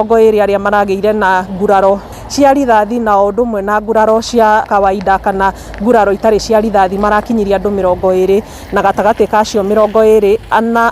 20 arĩa maragĩire na nguraro cia rithathi, na o ũndũ ũmwe na nguraro cia kawaida kana nguraro itarĩ cia rithathi marakinyirie andũ 20, na gatagatĩ ka acio 24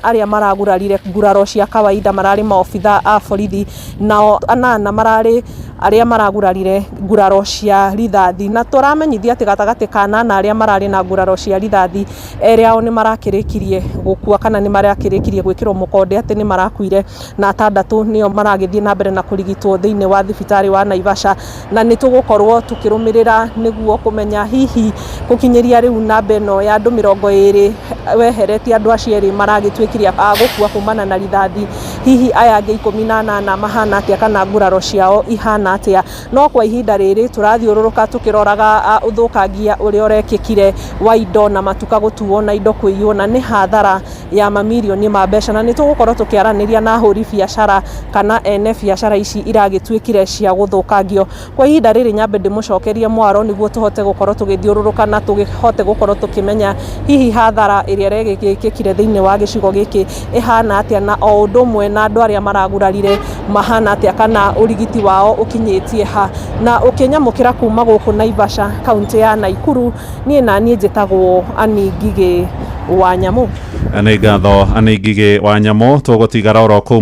arĩa maragurarire nguraro cia kawaida mararĩ maobitha a borithi, nao 8 mararĩ arĩa maragurarire nguraro cia rithathi. Na tũramenyithia atĩ gatagatĩ ka 8 arĩa mararĩ na nguraro cia rithathi, 2 ao nĩ marakĩrĩkirie gũkua kana nĩ marakĩrĩkirie gwĩkĩrwo mũkonde atĩ nĩ marakuire, na 6 nĩo maragĩthiĩ na mbere na kũrigitwo thĩinĩ wa thibitarĩ wa Naivasha. Na nĩ tũgũkorwo tũkĩrũmĩrĩra nĩguo kũmenya hihi gũkinyĩria rĩu namba ĩno ya andũ 20 weheretie andũ acio 2 maragĩtuĩkire a gũkua kumana na rithathi, hihi aya angĩ 18 mahana atĩa kana nguraro ciao ihana atĩa. No kwa ihinda rĩrĩ tũrathiũrũrũka tũkĩroraga ũthũkangia ũrĩa ũrekĩkire wa indo na matuka gũtuo na indo kũiywo, na nĩ hathara ya mamirioni ma mbeca. Na nĩ tũgũkorwo tũkĩaranĩria na ahũri biacara kana ene biacara ici iragĩtuĩkire cia gũthũkangio. Kwa ihinda rĩrĩ nyambe ndĩmũcokerie mwaro nĩguo tũhote gũkorwo tũgĩthiũrũrũka na tũhote gũkorwo tũkĩmenya hihi hathara ĩrĩa ĩregĩkĩkire thĩinĩ wa gĩcigo gĩkĩ ĩhana atĩa, na o ũndũ ũmwe na andũ arĩa maragurarire mahana atĩa kana ũrigiti wao ũkinyĩtie ha. Na ũkĩnyamũkĩra kuma gũkũ Naivasha, kaũntĩ ya Naikuru, niĩ naniĩ njĩtagwo Annie Ngigĩ wa Nyamũ. Nĩ ngatho Annie Ngigĩ wa Nyamũ. Tũgũtigara oro kũu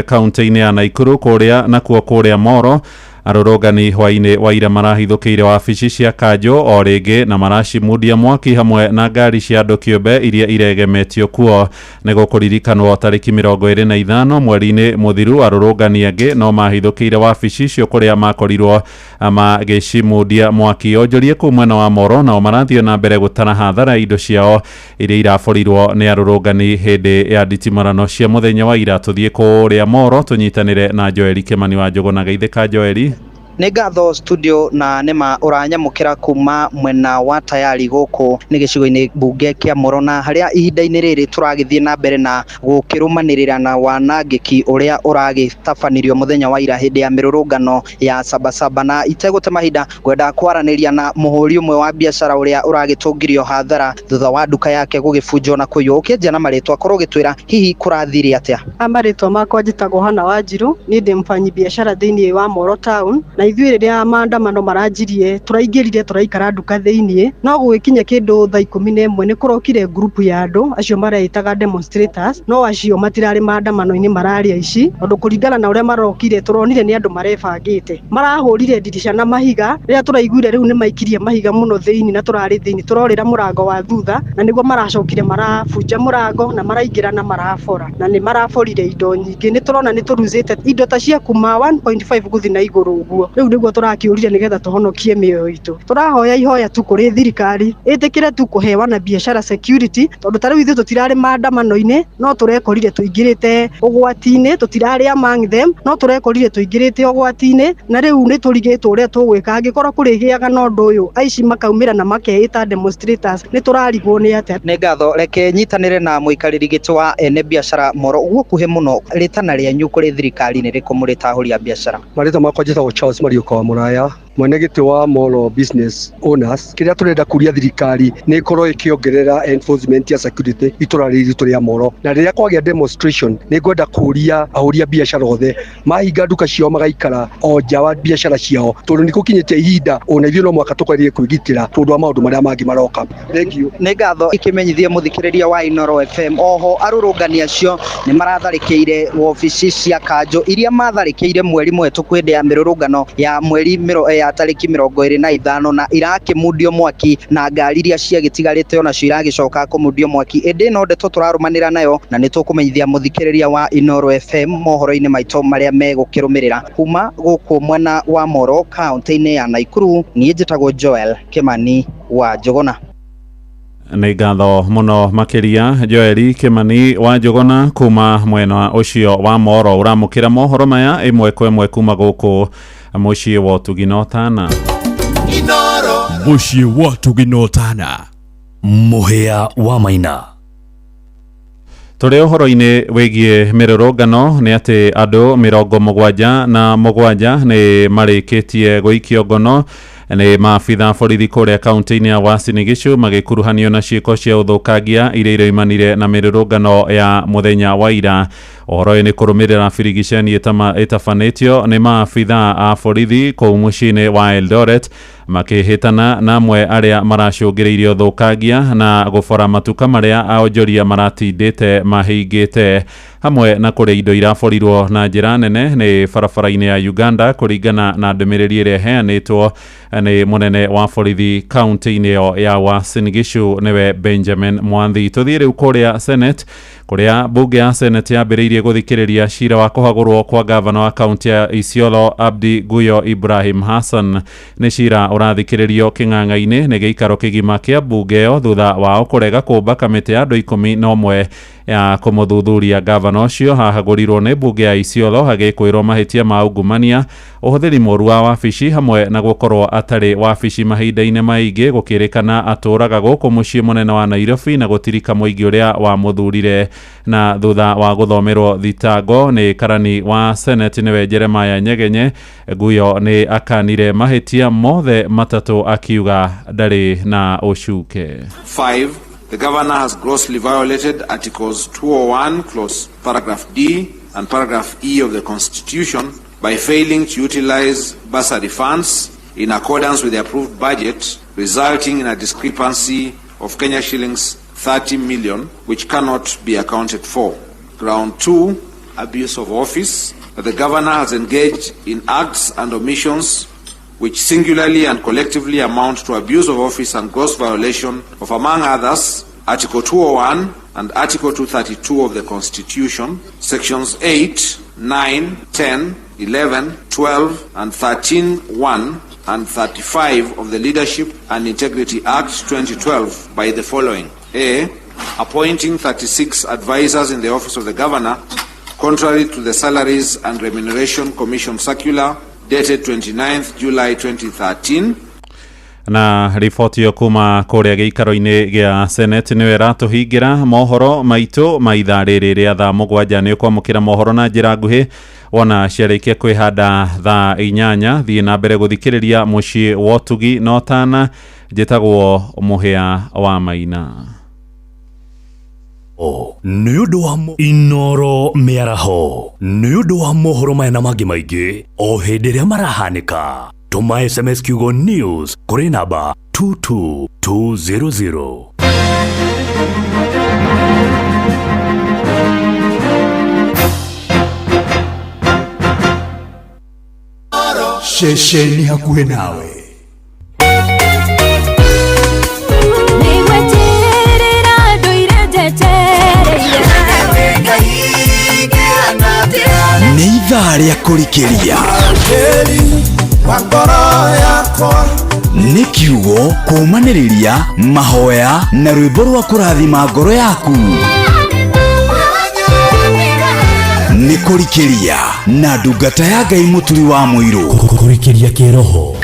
kaũntĩ-inĩ ya Naikuru kũrĩa nakuo kũrĩa Moro, arũrũngani hwainĩ wa ira marahithũkĩire wabici cia kanjũ o rĩngĩ na maracimundia mwaki hamwe na ngari cia andũ kĩũmbe iria iregemetio kuo. Nĩ gũkũririkanwo tarĩki 25 mweri-inĩ mũthiru arũrũngani angĩ no mahithũkĩire wabici icio kũrĩa makorirwo magĩcimundia mwaki. Onjorie kũu mwena wa Moro nao marathiĩ na mbere gũtara hathara indo ciao iria iraborirwo nĩ arũrũngani hĩndĩ ya nditimũrano cia mũthenya wa ira. Tũthiĩ kũrĩa Moro tũnyitanĩre na Joeli Kĩmani wa Njũgũna. Geithĩka Joeli. Nĩ ngatho studio, na nĩma ũranyamũkĩra kuma mwena wa tayari gũkũ nĩ gĩcigo-inĩ mbunge kĩa Moro, na harĩa ihinda-inĩ rĩrĩ tũragĩthiĩ na mbere na gũkĩrũmanĩrĩra na wanangĩki ũrĩa ũragĩtabanirio mũthenya wa ira hĩndĩ ya mĩrũrũngano ya Sabasaba. Na itegũte mahinda ngwenda kwaranĩria na mũhũri ũmwe wa biacara ũrĩa ũragĩtũngirio hathara thutha wa nduka yake gũgĩbunjwo na kũiywo. Ũkĩanjia na marĩtwa, korwo ũgĩtwĩra hihi kũrathire atĩa? Marĩtwa makwa njĩtagwo Hana Wanjiru, niĩ ndĩ mfanyi biacara thĩinĩ wa Moro Town, na ithuĩ rĩrĩa maandamano maranjirie tũraingĩrire tũraikara nduka thĩinĩ, no gũgĩkinya kĩndũ thaa 11 nĩ kũrokire ngurubu ya andũ acio mareĩtaga demonstrators, no acio matirarĩ maandamano-inĩ, mararĩ aici, tondũ kũringana na ũrĩa marokire tũronire nĩ andũ marebangĩte, marahũrire ndirica na mahiga. Rĩrĩa tũraiguire rĩu nĩ maikirie mahiga mũno thĩinĩ na tũrarĩ thĩinĩ, tũrorĩra mũrango wa thutha, na nĩguo maracokire marabunja mũrango na maraingĩra na marabora, na nĩ maraborire indo nyingĩ. Nĩ tũrona nĩ tũruzĩte indo ta cia kuma 1.5 gũthiĩ na igũrũ ũguo. Rĩu nĩguo tũrakĩũrire nĩgetha tũhonokie mĩoyo itũ. Tũrahoya ihoya tu kũrĩ thirikari ĩtĩkĩre tu kũheana biacara security, tondũ ta rĩu ithuĩ tũtirarĩ maandamano-inĩ, no tũrekorire tũingĩrĩte ũgwati-inĩ, tũtirarĩ among them, no tũrekorire tũingĩrĩte ũgwati-inĩ, na rĩu nĩ tũrigĩtwo ũrĩa tũgwĩka angĩkorwo kũrĩgĩaga na ũndũ ũyũ, aici makaumĩra na makeĩta demonstrators, nĩ tũrarigwo nĩ atĩa. Nĩ ngatho. Reke nyitanĩre na mũikarĩri gĩtĩ wa ene biacara Moro guo kuhĩ mũno. Rĩtana rĩanyu kũrĩ thirikari nĩ rĩkũ mũrĩ ta ahũri a biacara? Marĩtwa makwa njĩtagwo Charles Mariũka wa Mũraya, mwene gĩtĩ wa Moro Business Owners. Kĩrĩa tũrenda kũria thirikari nĩ ĩkorwo ĩkĩongerera enforcement ya security itũra rĩrĩ ritũ rĩa Moro, na rĩrĩa kwagĩa demonstration nĩ ngwenda kũria ahũri a biacara othe mahinga nduka ciao magaikara o nja wa biacara ciao, tondũ nĩ gũkinyĩte ihinda ona ithuĩ no mwaka tũgerie kwĩgitĩra tondũ wa maũndũ marĩa mangĩ maroka. Thank you. Nĩ ngatho. Ikĩmenyithia mũthikĩrĩria wa Inoro FM, oho arũrũngani acio nĩ maratharĩkĩire wobici cia kanjũ iria matharĩkĩire mweri mũhetũku hĩndĩ ya mĩrũrũngano ya mweri ya tarĩki 25, na irakĩmundio mwaki, na ngari iria ciagĩtigarĩte onacio iragĩcoka kũmundio mwaki. Ĩndĩ no ndeto tũrarũmanĩra nayo, na nĩ tũkũmenyithia mũthikĩrĩria wa Inoro FM mohoro-inĩ maitũ marĩa megũkĩrũmĩrĩra. Kuma gũkũ mwena wa Moro, kaunti-inĩ ya Naikuru, niĩ njĩtagwo Joel Kĩmani wa Njũgũna. Nĩ ngatho mũno makĩria Joeli Kĩmani wa Njũgũna kuma mwena ũcio wa Moro. Ũramũkĩra mohoro maya ĩmwe kwa ĩmwe kuma gũkũ mũciĩ wa ũtugi na ũtana. Mũciĩ wa ũtugi na ũtana. Mũhĩa wa Maina. Tũrĩ ũhoro-inĩ wĩgiĩ mĩrũrũngano nĩ atĩ andũ 77 nĩ marĩkĩtie gũikio ngono nĩ maabitha borithi kũrĩa kaunti-inĩ ya Uasin Gishu magĩkuruhanio na ciĩko cia ũthũkangia iria iroimanire na mĩrũrũngano ya mũthenya wa ira. Ũhoro ũyũ nĩ kũrũmĩrĩra birigiceni ĩtabanĩtio nĩ maabithaa a borithi kũu mũciĩ-inĩ wa Eldoret makĩhĩtana na amwe arĩa maracũngĩrĩirie ũthũkangia na gũbora matuka marĩa onjoria maratindĩte mahingĩte hamwe na kũrĩa indo iraborirwo na njĩra nene nĩ barabara-inĩ ya Uganda kũringana na ndũmĩrĩri ĩrĩa ĩheanĩtwo nĩ mũnene wa borithi kaunti-inĩ ĩyo ya Uasin Gishu nĩwe Benjamin Mwanthi. Tũthiĩ rĩu kũrĩa Senate kũrĩa mbunge ya Senate yambĩrĩirie gũthikĩrĩria cira wa kũhagũrwo kwa gavana wa kaunti ya Isiolo Abdi Guyo Ibrahim Hassan. Nĩ cira ũrathikĩrĩrio kĩng'ang'a-inĩ nĩ gĩikaro kĩgima kĩa mbunge ĩyo thutha wao kũrega kũmba kamĩtĩ ya andũ 11 ya kũmũthuthuria gavana ũcio. Hahagũrirwo nĩ mbunge ya Isiolo agĩkwĩrwo mahĩtia ma ungumania, ũhũthĩri mũru wa wabici hamwe na gũkorwo atarĩ wabici mahinda-inĩ maingĩ, gũkĩrĩkana atũraga gũkũ mũciĩ mũnene wa Nairobi na gũtirika mũingĩ ũrĩa wamũthurire. Na thutha wa gũthomerwo thitango nĩ karani wa Senate nĩwe Jeremiah Nyegenye, Guyo nĩ akanire mahĩtia mothe matatũ akiuga ndarĩ na ũcuke. 5. The governor has grossly violated Articles 201, clause paragraph D and paragraph E of the Constitution by failing to utilize bursary funds in accordance with the approved budget, resulting in a discrepancy of Kenya shillings 30 million, which cannot be accounted for. Ground 2, abuse of office. That the governor has engaged in acts and omissions which singularly and collectively amount to abuse of office and gross violation of, among others, Article 201 and Article 232 of the Constitution, Sections 8, 9, 10, 11, 12, and 13(1) and 35 of the Leadership and Integrity Act 2012 by the following. A. Appointing 36 advisors in the office of the governor, contrary to the Salaries and Remuneration Commission circular dated 29th July 2013. Na riboti ĩyo kuma kũrĩa gĩikaro-inĩ gĩa Senate nĩyo ĩratũhingĩra mohoro maitũ ma ithaa rĩrĩ rĩa thaa 7. Nĩ ũkwamũkĩra mohoro na njĩra nguhĩ wona ciarĩkia kwĩhanda thaa 8. Thiĩ na mbere gũthikĩrĩria mũciĩ wa ũtugi na ũtana. Njĩtagwo Mũhĩa wa Maina. Nĩ ũndũ wa Inoro mĩaraho, nĩ ũndũ wa mohoro maya na mangĩ maingĩ o hĩndĩ ĩrĩa marahanĩka, tũma SMS kiugo news kũrĩ namba 22200. Ceceni hakuhĩ nawe. Nĩ ithaa rĩa kũrikĩria, nĩ kiugo kũũmanĩrĩria, mahoya na rwĩmbo rwa kũrathima ngoro yaku. Nĩ kũrikĩria na ndungata ya Ngai Mũturi wa Mũirũ. Kũrikĩria kĩroho.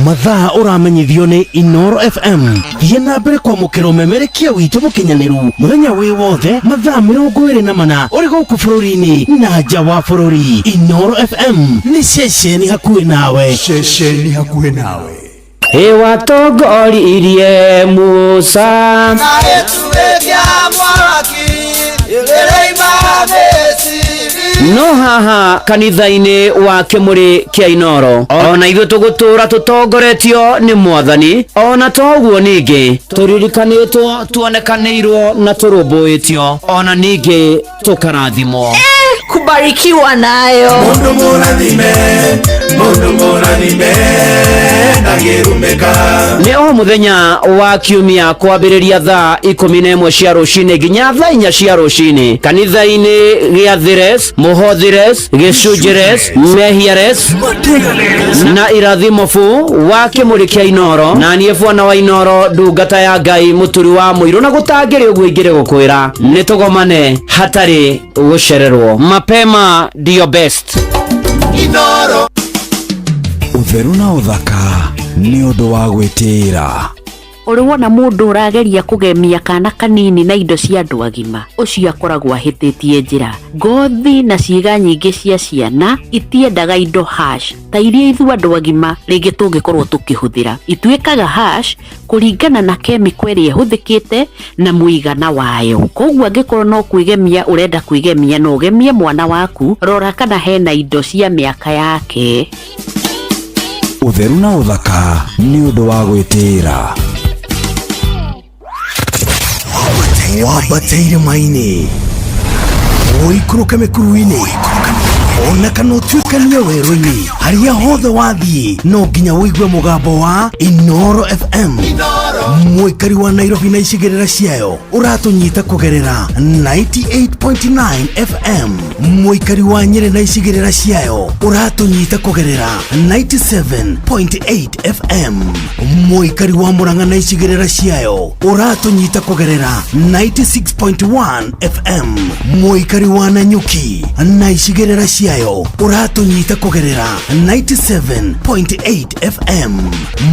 Mathaa ũramenyithio nĩ Inoro FM. Thiĩ na mbere kwamũkĩra ũmemerekia witũ mũkinyanĩru mũthenya wĩ wothe mathaa 24 ũrĩ gũkũ bũrũri-inĩ na nja wa bũrũri. Inoro FM nĩ ceceni hakuhĩ nawe. Ceceni hakuhĩ nawe. Ĩwatongoririe Musa no haha kanitha-inĩ wa Kĩmũrĩ kĩa Inoro ona ithuĩ tũgũtũra tũtongoretio nĩ Mwathani, ona toguo ningĩ tũririkanĩtwo, tuonekanĩirwo na tũrũmbũĩtio, ona ningĩ tũkarathimwo. Kubarikiwa nayo. Mundu mũrathime, mundu mũrathime, ndangĩrumĩka. Nĩ o mũthenya wa kiumia kwambĩrĩria thaa 11 cia rũcinĩ nginya thaa 4 cia rũcinĩ kanitha-inĩ gĩa Thires, Mũhothires, Gĩcunjĩres, Mehiares na Irathimobu wa Kĩmũrĩ kĩa Inoro. Na niĩ bwana wa Inoro, ndungata ya Ngai Mũturi wa Mũirũ, na gũtangĩrĩ ũguo ingĩrĩ gũkwĩra nĩ tũgomane hatarĩ gũcererwo. Mapema ndio best. Ũtheru na ũthaka nĩ ũndũ wa gwĩtĩĩra. Ũrĩ wona mũndũ ũrageria kũgemia kana kanini na indo cia andũ agima? Ũcio akoragwo ahĩtĩtie njĩra. Ngothi na ciĩga nyingĩ cia ciana itiendaga indo harsh ta iria ithuĩ andũ agima rĩngĩ tũngĩkorwo tũkĩhũthĩra. Ituĩkaga harsh kũringana na kemiko ĩrĩa ĩhũthĩkĩte na mũigana wayo. Koguo angĩkorwo no kwĩgemia ũrenda kwĩgemia no ũgemie mwana waku, rora kana hena indo cia mĩaka yake. Ũtheru na ũthaka nĩ ũndũ wa gwĩtĩĩra. Wambate irĩma-inĩ, ũikũrũke mĩkuru-inĩ, ona kana ũtuĩkanie werũ-inĩ, harĩa hothe wathiĩ no nginya ũigue mũgambo wa Inoro FM. Mũikari wa Nairobi na icigĩrĩra ciayo ũratũnyita kũgerera 98.9 FM. Mũikari wa Nyĩrĩ na icigĩrĩra ciayo ũratũnyita kũgerera 97.8 FM. Mũikari wa Murang'a na icigĩrĩra ciayo ũratũnyita kũgerera 96.1 FM. Mũikari wa Nanyuki na icigĩrĩra ciayo ũratũnyita kũgerera 97.8 FM.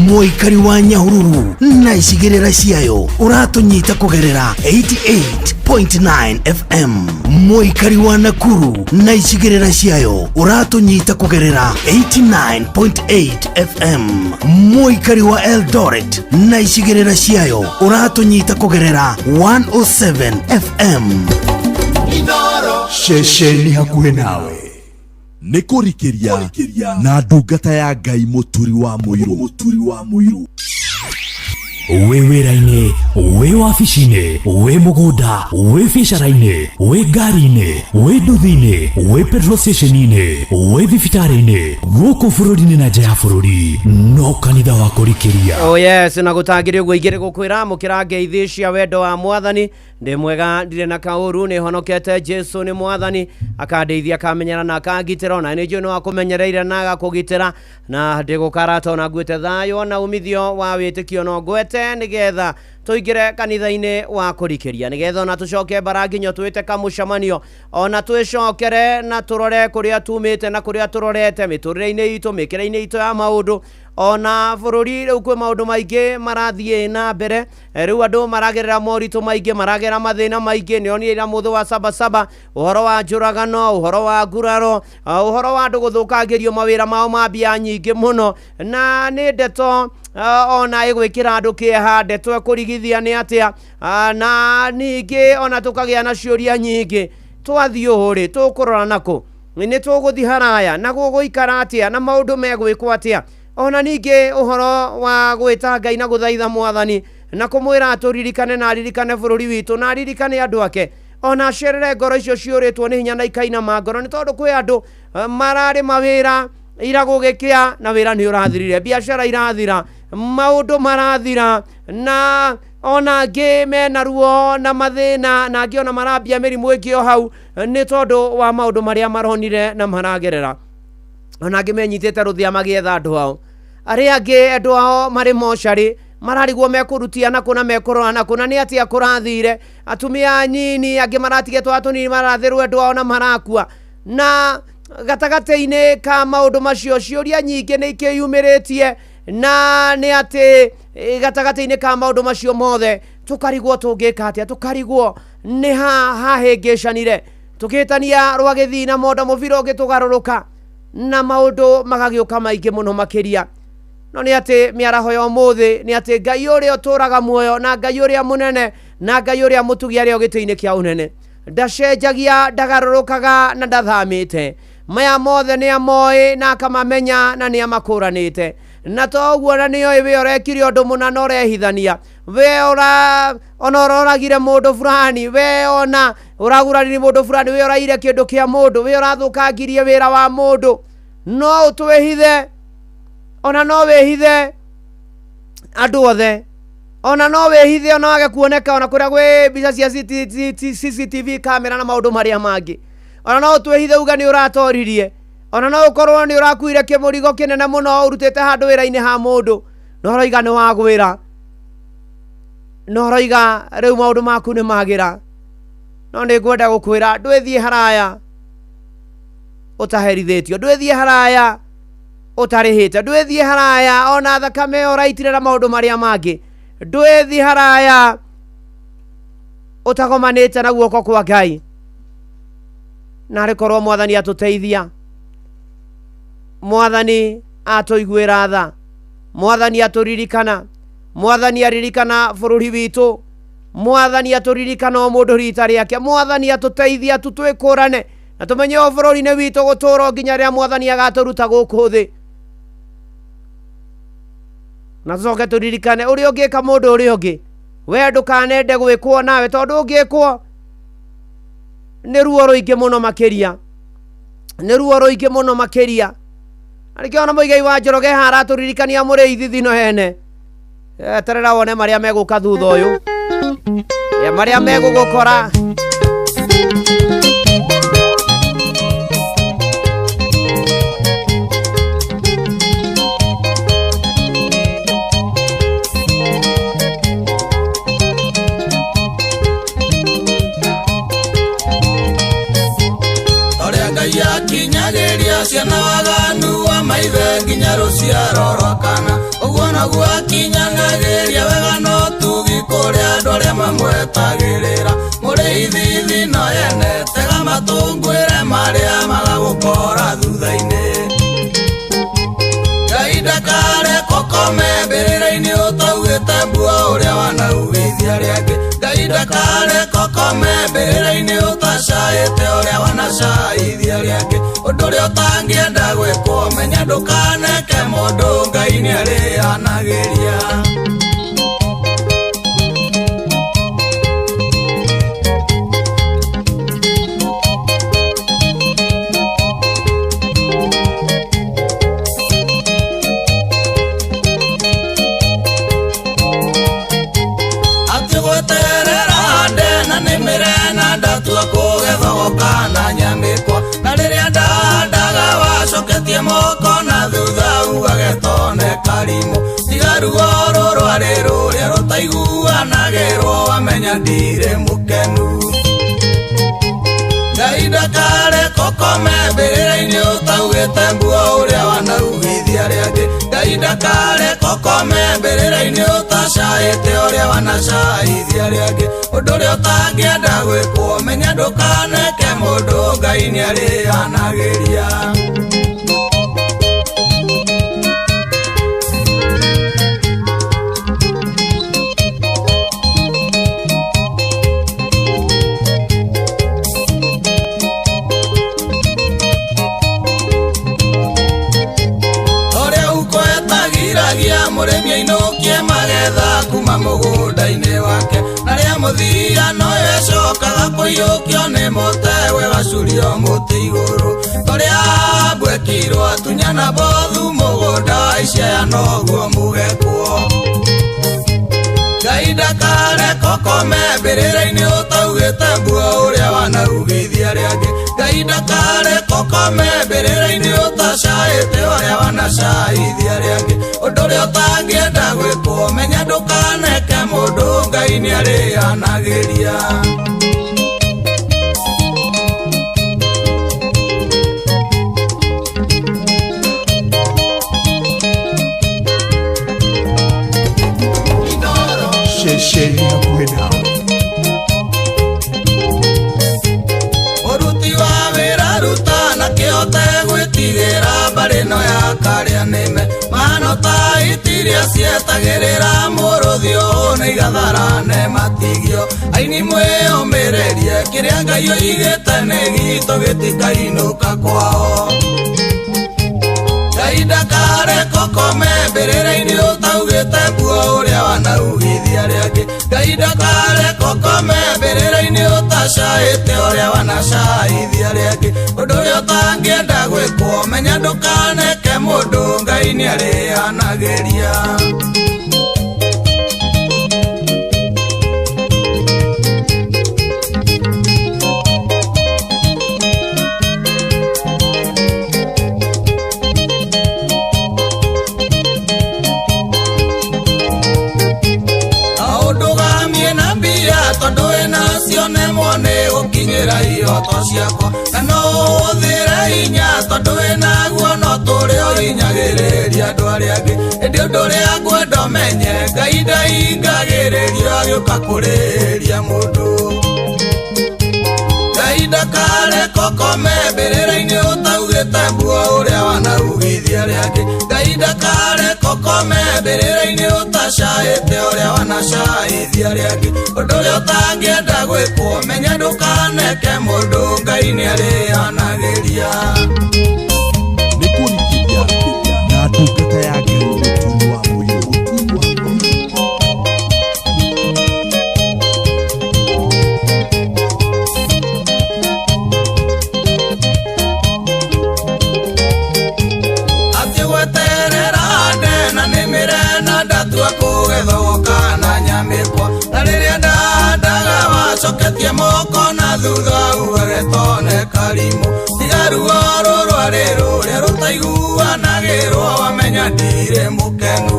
Mũikari wa Nyahururu na icigĩrĩra ciayo ũratũnyita kũgerera 88.9 FM. Mũikari wa Nakuru na icigĩrĩra ciayo ũratũnyita kũgerera 89.8 FM. Mũikari wa Eldoret na icigĩrĩra ciayo ũratũnyita kũgerera 107 FM. Ceceni hakuhĩ nawe nĩ kũrikĩria na ndungata ya Ngai Mũturi wa Mũirũ. Wĩ wĩra-inĩ, wĩ wabici-inĩ, wĩ mũgũnda, wĩ biacara-inĩ, wĩ ngari-inĩ, wĩ nduthi-inĩ, wĩ petrol station-inĩ, wĩ thibitarĩ-inĩ, gũkũ bũrũri-inĩ na nja ya bũrũri, no kanitha wa kũrikĩria. Oh yes, na gũtangĩrĩ ũguo igĩrĩ gũkwĩra amũkĩra ngeithi cia wendo wa mwathani. Ndĩ mwega, ndirĩ na kaũru, nĩ honokete. Jesu nĩ mwathani, akandeithia, akamenyera na akangitĩra. Ona nĩ njũĩ nĩ wakũmenyereire na agakũgitĩra, na ndĩgũkarata ona nguĩte thayũ na umithio wa wĩtĩkio no ngwete, nĩgetha tũingĩre kanitha-inĩ wa kũrikĩria, nĩgetha ona tũcoke mbara nginyo twĩte kamũcemanio, ona twĩcokere na tũrore kũrĩa tumĩte na kũrĩa tũrorete mĩtũrĩre-inĩ itũ, mĩkĩre-inĩ itũ ya maũndũ, ona bũrũri. Rĩu kwĩ maũndũ maingĩ marathiĩ na mbere. Rĩu andũ maragerera moritũ maingĩ, maragerera mathĩna maingĩ. Nĩ onire ira mũthĩ wa sabasaba ũhoro wa njũragano, ũhoro wa nguraro, ũhoro wa andũ gũthũkangĩrio mawĩra mao ma mbia nyingĩ mũno, na nĩ ndeto ona ĩgwĩkĩra andũ kĩeha, ndeto ĩkũrigithia nĩ atĩa, na ningĩ ona tũkagĩa na ciũria nyingĩ. Twathiĩ ũũ rĩ, tũkũrora nakũ? Nĩ tũgũthiĩ haraya na gũgũikara atĩa, na maũndũ megwĩkwo atĩa? Ona ningĩ ũhoro wa gwĩta Ngai na gũthaitha mwathani na kũmwĩra atũririkane na aririkane bũrũri witũ na aririkane andũ ake, ona acerere ngoro icio ciũrĩtwo nĩ hinya na ikainama ngoro, nĩ tondũ kwĩ andũ mararĩ mawĩra ira gũgĩkĩa na wĩra nĩ ũrathirire, biacara irathira, maũndũ marathira, na ona angĩ mena ruo na mathĩna, na angĩ ona marambia mĩrimũ ĩngĩ o hau nĩ tondũ wa maũndũ marĩa maronire na maragerera. Ona angĩ menyitĩte rũthĩa magĩetha andũ ao, arĩa angĩ andũ ao marĩ mocarĩ mararigwo mekũrutia nakũ na mekũrora nakũ, na nĩ atĩa kũrathire. Atumia anini angĩ maratigĩtwo atũnini marathĩrwo andũ ao na marakua. Na gatagatĩ-inĩ ka maũndũ macio ciũria nyingĩ nĩ ikĩyumĩrĩtie, na nĩ atĩ gatagatĩ-inĩ ka maũndũ macio mothe tũkarigwo tũngĩka atĩa, tũkarigwo nĩ ha hahĩngĩcanire, tũkĩtania rwagĩthii na mondo mũbira ũngĩ tũgarũrũka na maũndũ magagĩũka maingĩ mũno makĩria. No nĩ atĩ mĩaraho ya ũmũthĩ nĩ atĩ Ngai ũrĩa ũtũraga muoyo, na Ngai ũrĩa mũnene, na Ngai ũrĩa mũtugi arĩa gĩtĩ-inĩ kĩa ũnene, ndacenjagia, ndagarũrũkaga na ndathamĩte. Maya mothe nĩ amoĩ na akamamenya na nĩ amakũranĩte. Na to ũguo, na nĩoĩ we ũrekire ũndũ mũna na ũrehithania, we ũra ona ũroragire mũndũ fulani, we ona ũraguraririe mũndũ fulani, we ũraire kĩndũ kĩa mũndũ, we ũrathũkangirie wĩra wa mũndũ. No ũtwĩhithe, ona no wĩhithe andũ othe, ona no wĩhithe, ona wage kuoneka, ona kũrĩa gwĩ mbica cia CCTV camera na maũndũ marĩa mangĩ. Ona no ũtwĩhithe uge nĩ ũratoririe, ona no ũkorwo nĩ ũrakuire kĩmũrigo kĩnene mũno ũrutĩte handũ wĩra-inĩ ha mũndũ, no ũroiga nĩ wagwĩra, no ũroiga rĩu maũndũ maku nĩ magĩra. No nĩ ngwenda gũkwĩra, ndwĩthiĩ haraya ũtaherithĩtio, ndwĩthiĩ haraya ũtarĩhĩte, ndwĩthiĩ haraya ona thakame ĩyo ũraitire na maũndũ marĩa mangĩ. Ndwĩthi haraya ũtagomanĩte na guoko kwa Ngai. Na arĩ korwo Mwathani atũteithia, Mwathani atũiguĩra tha, Mwathani atũririkana, Mwathani aririkana bũrũri witũ, Mwathani atũririkana o mũndũ rita rĩake, Mwathani atũteithia tu twĩkũrane na tũmenye o bũrũri-inĩ witũ gũtũra nginya rĩrĩa Mwathani agatũruta gũkũ thĩ. Na tũcoke tũririkane ũrĩa ũngĩka mũndũ ũrĩa ũngĩ, we ndũkanende gwĩkwo nawe, tondũ ũngĩkwo nĩ ruo rũingĩ mũno makĩria, nĩ ruo rũingĩ mũno makĩria. Na nĩkĩo ona Mũigai wa Njoroge haha aratũririkania mũrĩithi thino hene. Eterera wone marĩa megũka thutha ũyũ, marĩa megũgũkora. Ũrĩa Ngai akinyagĩria ciana waganu wa maithe nginya rũciaro rwa kana, ũguo noguo akinyanagĩria wega no tugi kũrĩ andũ arĩa mamwetagĩrĩra. Mũrĩithi thino yene tega matũ ngwĩre marĩa magagũkora thutha-inĩ. Ngai ndakareke ũkome mbĩrĩra-inĩ ũtaugĩte mbua ũrĩa wanaugithia arĩa angĩ. Ngai ndakareke ũkome mbĩrĩra-inĩ ũtacaĩte ũrĩa wanacaithia arĩa angĩ. Ũndũ ũrĩa ũtangĩenda gwĩkwo menya ndũkaneke mũndũ, Ngai nĩarĩanagĩria. Kana nyamĩkwa na rĩrĩa ndandaga wacoketie moko na thutha ugage tone karimũ. Tiga ruo rũrwarĩ rũrĩa rũtaiguanagĩrwo wamenya ndirĩ mũkenu. Ngai ndakareke ũkome mbĩrĩra-inĩ ũtaugĩte mbua ũrĩa wanaugithia arĩa angĩ. Ngai ndakareke ũkome mbĩrĩra-inĩ ũtacaĩte ũrĩa wanacaithia arĩa angĩ. Ũndũ ũrĩa ũtangĩenda gwĩkwo menya ndũkaneke mũndũ, Ngai nĩarĩanagĩria. Mũrĩmi ainũkie magetha kuma mũgũnda-inĩ wake, na rĩa mũthia no ecokaga kũiyũkio nĩ mũtewe wacurio mũtĩ igũrũ. Torĩa mbwekirwo atunyana bothu mũgũnda Icaya noguo mũgekwo. Ngai ndakareke ũkome mbĩrĩra-inĩ ũtaugĩte mbua ũrĩa wanaugithia arĩa angĩ. Ngai ndakareke ũkome mbĩrĩra-inĩ ũtacaĩte ũrĩa wanacaithia arĩa angĩ. Ũndũ ũrĩa ũtangĩenda gwĩkwo menya ndũkaneke mũndũ, Ngai nĩarĩanagĩria. Ceceni hakuhĩ nawe. Mũruti wa wĩra ruta na kĩhote gwĩtigĩra mbarĩ ĩno ya karĩa nĩme. Mahano ta itiria cietagĩrĩra mũrũthi ũũ nĩigatharane matigio. Aini mwĩyũmĩrĩrie kĩrĩa Ngai oigĩte nĩ gitũ gĩtikainũka kwao. Ngai ndakareke ũkome mbĩrĩra-inĩ ũtaugĩte mbua ũrĩa wanaugithia arĩa angĩ. Ngai ndakareke ũkome mbĩrĩra-inĩ ũtacaĩte ũrĩa wanacaithia arĩa angĩ. Ũndũ ũrĩa ũtangĩenda gwĩkwo menya ndũkaneke mũndũ, Ngai nĩarĩanagĩria. Tondũ wĩnacio nemwo nĩ gũkinyĩra ihoto ciakwa, na no ũhũthĩre hinya tondũ wĩnaguo no tũrĩ ũhinyagĩrĩria andũ arĩa angĩ. Ĩndĩ ũndũ ũrĩa ngwenda ũmenye, Ngai Ndahingagĩrĩrio agĩũka kũrĩrĩria mũndũ. Ngai ndakareke ũkome mbĩrĩra-inĩ ũtaugĩte mbuo ũrĩa wanaugithia arĩa angĩ. Ngai ndakareke ũkome mbĩrĩra-inĩ ũtacaĩte ũrĩa wanacaithia arĩa angĩ. Ũndũ ũrĩa ũtangĩenda gwĩkwo menya ndũkaneke mũndũ, Ngai nĩarĩanagĩria. Nĩ kũrikĩria na ndungata ya Ngai Mũturi wa Mũirũ. Atĩ gweterera nde na nĩmĩre na ndatua kũgethwo kana nyamĩkwa. Na rĩrĩa ndandaga wacoketie moko na thutha ugage tone karimũ. Tiga ruo rũrwarĩ rũrĩa rũtaiguanagĩrwo wamenya ndirĩ mũkenu.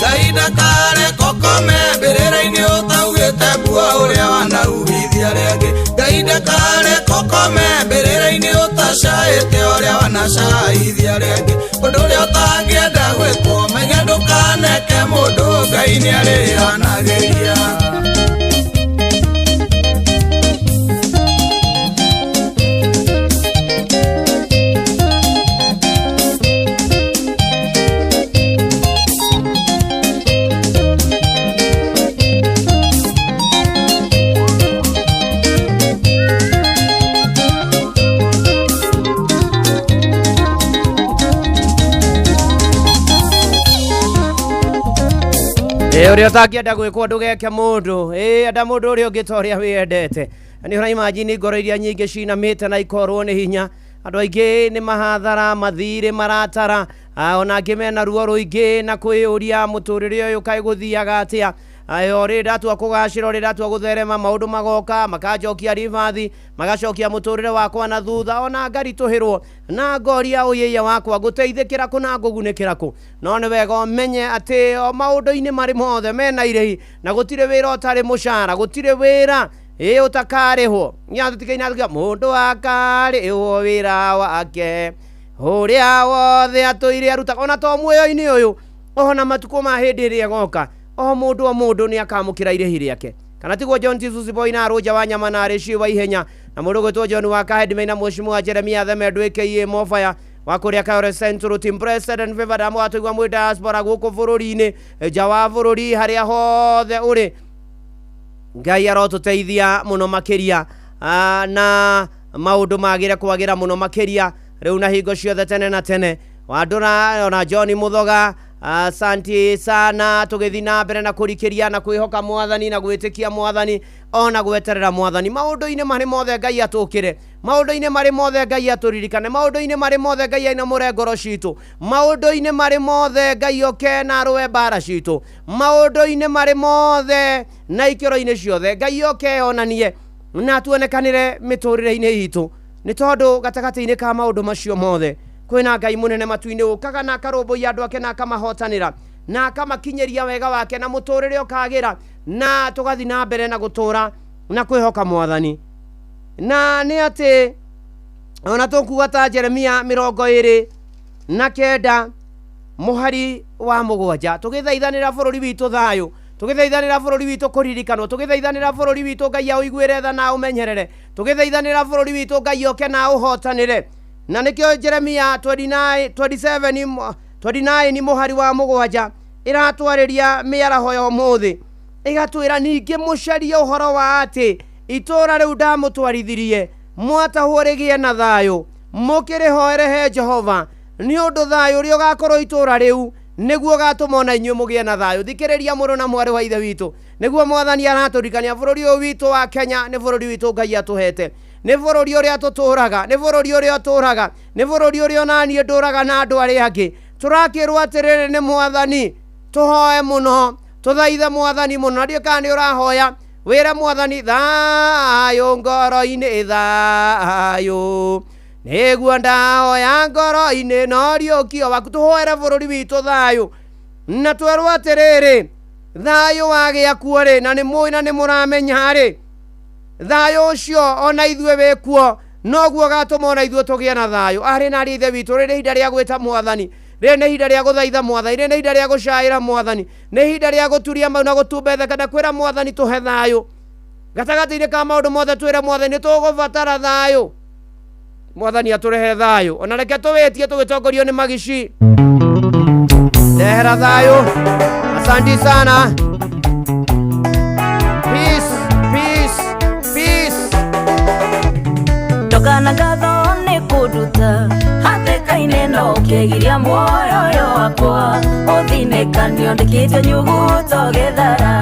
Ngai ndakareke ũkome mbĩrĩra-inĩ ũtaugĩte mbua ũrĩa wanaugithia arĩa angĩ. Ngai ndakareke ũkome mbĩrĩra-inĩ ũtacaĩte ũrĩa wanacaithia arĩa angĩ. Ũndũ ũrĩa ũtangĩenda gwĩkwo menya ndũkaneke mũndũ, Ngai nĩarĩanagĩria. Ĩ ũrĩa ũtangĩenda gwĩkwo ndũgeke mũndũ. Ĩ enda mũndũ ũrĩa ũngĩ ta ũrĩa wĩyendete. Nĩ ũraimajini ngoro iria nyingĩ cinamĩte na ikorwo nĩ hinya. Andũ aingĩ nĩ mahathara, mathirĩ maratara, ona angĩ mena ruo rũingĩ na kwĩyũria mũtũrĩre ũyũ kaĩ gũthiaga atĩa. Ayo rĩ ndatua kũgacĩra, rĩ ndatua gũtherema, maũndũ magoka makanjokia ribathi, magacokia mũtũrĩre wakwa na thutha, ona ngaritũhĩrwo na ngoria ũyĩia wakwa ngũteithĩkĩra kũ na ngũgunĩkĩra kũ. No nĩ wega ũmenye atĩ o maũndũ-inĩ marĩ mothe mena irĩhi, na gũtirĩ wĩra ũtarĩ mũcara, gũtirĩ wĩra ĩ ũtakarĩhwo. Nĩatũtikaina tuga mũndũ akarĩhwo wĩra wake ũrĩa wothe atũire arutaga, ona to muoyo-inĩ ũyũ, ona matukũ ma hĩndĩ ĩrĩa ĩgoka, o mũndũ nĩ akamũkĩra irĩhi rĩake. Kana tiguo John Jesus Boy na Rũnja wa nyama na Rĩci wa ihenya na mũndũ gwĩtwo John wa Kahedime na Mheshimiwa Jeremia Themendũ aka Mofaya wa kũrĩa Kayore Central Team President Favor Damu atũigua mwĩ diaspora gũkũ bũrũri-inĩ, nja wa bũrũri, harĩa hothe ũrĩ. Ngai arotũteithia mũno makĩria, na maũndũ magĩre kwagĩra mũno makĩria rĩu na hingo ciothe tene na tene. Wandũra ona John Muthoga, asanti sana, tũgĩthiĩ na mbere na kũrikĩria na kwĩhoka mwathani na gwĩtĩkia mwathani ona gweterera mwathani. Maũndũ-inĩ marĩ mothe Ngai atũkĩre, maũndũ-inĩ marĩ mothe Ngai atũririkane, maũndũ-inĩ marĩ mothe Ngai ainamũre ngoro citũ, maũndũ-inĩ marĩ mothe Ngai oke na arũe mbara citũ, maũndũ-inĩ marĩ mothe na ikĩro-inĩ ciothe Ngai oke onanie na tuonekanĩre mĩtũrĩre-inĩ itũ. Nĩ tondũ gatagatĩ-inĩ ka maũndũ macio mothe kwĩna Ngai mũnene matu-inĩ ũkaga na akarũmbũiya andũ ake na akamahotanĩra na akamakinyĩria wega wake na mũtũrĩre ũkagĩra, na tũgathiĩ na mbere na gũtũra na kwĩhoka mwathani. Na nĩ atĩ ona tũkuga ta Jeremia 29 mũhari wa 7, tũgĩthaithanĩra bũrũri witũ thayũ, tũgĩthaithanĩra bũrũri witũ kũririkanwo, tũgĩthaithanĩra bũrũri witũ Ngai aũiguĩre tha na aũmenyerere, tũgĩthaithanĩra bũrũri witũ Ngai oke na aũhotanĩre. Na nĩkĩo Jeremia 29 mũhari wa 7 ĩratwarĩria mĩaraho ya ũmũthĩ, ĩgatwĩra ningĩ mũcarie ũhoro wa atĩ itũũra rĩu ndamũtwarithirie mwatahwo rĩgĩe na thayũ, mũkĩrĩhoere he Jehova, nĩ ũndũ thayũ ũrĩa ũgakorwo itũũra rĩu nĩguo ũgatũma ona inyuĩ mũgĩe na thayũ. Thikĩrĩria mũrũ na mwarĩ wa ithe witũ, nĩguo mwathani aratũririkania bũrũri ũyũ witũ wa Kenya nĩ bũrũri witũ Ngai atũhete, nĩ bũrũri ũrĩa tũtũraga, nĩ bũrũri ũrĩa ũtũraga, nĩ bũrũri ũrĩa onaniĩ ndũraga na andũ arĩa angĩ. Tũrakĩrwo atĩrĩrĩ nĩ mwathani tũhoe mũno, tũthaithe mwathani mũno. Na ndiũĩ kana nĩ ũrahoya, wĩre mwathani thayũ ngoro-inĩ, thayũ nĩguo ndahoya ngoro-inĩ, no riũkio waku. Tũhoere bũrũri witũ thayũ, na twerwo atĩrĩrĩ thayũ wagĩa kuo rĩ, na nĩ mũĩ na nĩ mũramenya rĩ, thayũ ũcio ona ithuĩ wĩ kuo, noguo gatũma ona ithuĩ tũgĩe na thayũ. Arĩ na arĩ ithe witũ, rĩrĩ ihinda rĩa gwĩta mwathani, Rĩrĩ nĩ ihinda rĩa gũthaitha Mwathani, rĩrĩ nĩ ihinda rĩa gũcaĩra Mwathani, nĩ ihinda rĩa gũturia mau na gũtumbetheka na kwĩra Mwathani tũhe thayũ. Gatagatĩ-inĩ ka maũndũ mothe twĩre Mwathani nĩ tũgũbatara thayũ. Mwathani atũrehe thayũ. Ona reke tũwĩtie tũgĩtongorio nĩ Magici. Ndehera thayũ. Asanti sana. Peace, peace, peace. Ndokana ngatho nĩ kũnduta hatĩka-inĩ no ũkĩgiria muoyo ũyũ wakwa ũthinĩkanio ndĩkĩte nyuguto gĩthara